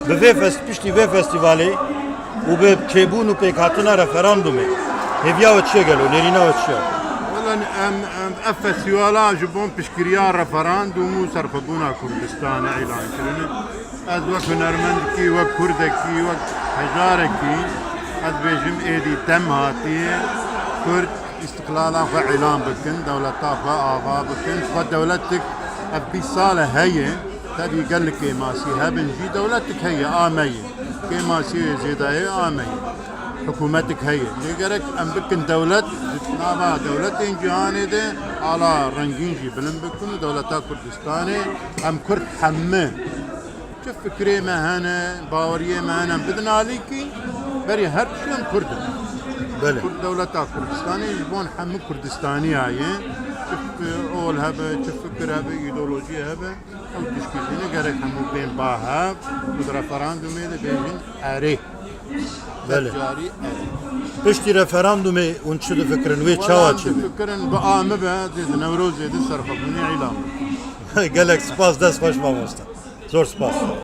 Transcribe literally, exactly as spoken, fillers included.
Bi vê fest, piştî vê festîvalê û bi çêbûn û pêkhatina referandumê, hêviya we çi ye gelo, nêrîna we çi ye? Wela em, em ev festîvala ji bo piştgiriya referandum û serxwebûna Kurdistanê îlan kirine. Ez wek hunermendekî, wek kurdekî, wek hejarekî, ez bêjim êdî dem hatiye Kurd îstiqlala xwe îlan bikin, dewleta xwe ava bikin. Xwe dewletik ev bîst sal e heye, tevî gelek kêmasî hebin jî dewletik heye, a me ye. Kêmasî wê zêde ye, a me ye. Hikûmetik heye. Lê gerek em bikin dewlet, ji nava dewletên cîhanê de ala rengîn jî bilind bikin û dewleta Kurdistanê em Kurd hemî çi fikrê me hene, baweriyê me hene, em bidin alîkî, berî her tiştî em Kurd in. Belê. Kurd dewleta Kurdistanê ji bo hemî Kurdistaniya ye. Çi fi-, ol hebe, çi fikir hebe, îdeolojî hebe, ew tiştî jî ne gerek hemû bên ba hev û di referandumê de bêjin erê. Belê. Carî erê. Piştî referandumê hûn çi difikirin? Wê çawa çi? Fikirin bi a min be, dê di Newrozê de serxwebûnê îlan bikin. Gelek spas, dest xweş mamoste. Zor spas.